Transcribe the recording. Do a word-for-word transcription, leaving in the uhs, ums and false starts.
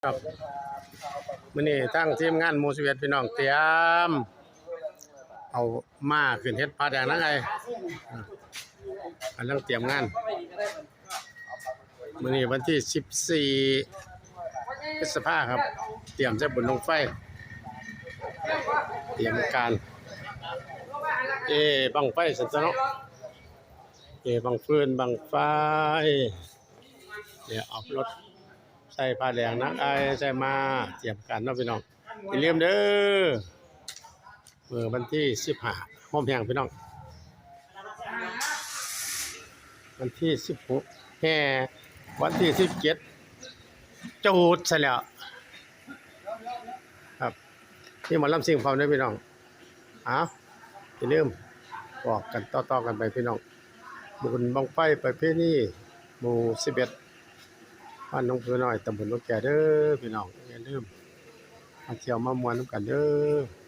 ครับ มื้อนี้ทางทีมงานหมู่สิบเอ็ด พี่น้องเตรียม เอามาขึ้นเฮ็ดผ้าแดงนางไอ่ กำลังเตรียมงาน มื้อนี้วันที่สิบสี่ พฤษภาครับ เตรียมใส่บุญบั้งไฟ เตรียมการ เอ บั้งไฟซั่นซะเนาะ เอ บั้งฟืนบั้งไฟ เดี๋ยวเอารถใส่ผ้าแดงนางไอ่ใส่มาเตรียมการเนาะพี่น้อง อย่าลืมเด้อ มื้อวันที่สิบห้า โฮมแฮงพี่น้อง วันที่สิบหก แห่ วันที่สิบเจ็ด จูดซะแล้ว ครับ นี่หมอลำซิ่งพร้อมเด้อพี่น้อง เอา อย่าลืม บอกกันต่อๆกันไปพี่น้อง บุญบั้งไฟประเพณี หมู่สิบเอ็ด บ้านหนองผือน้อย ตำบลหนองแกเด้อพี่น้อง อย่าลืม มาเที่ยวมาม่วนนำกันเด้อ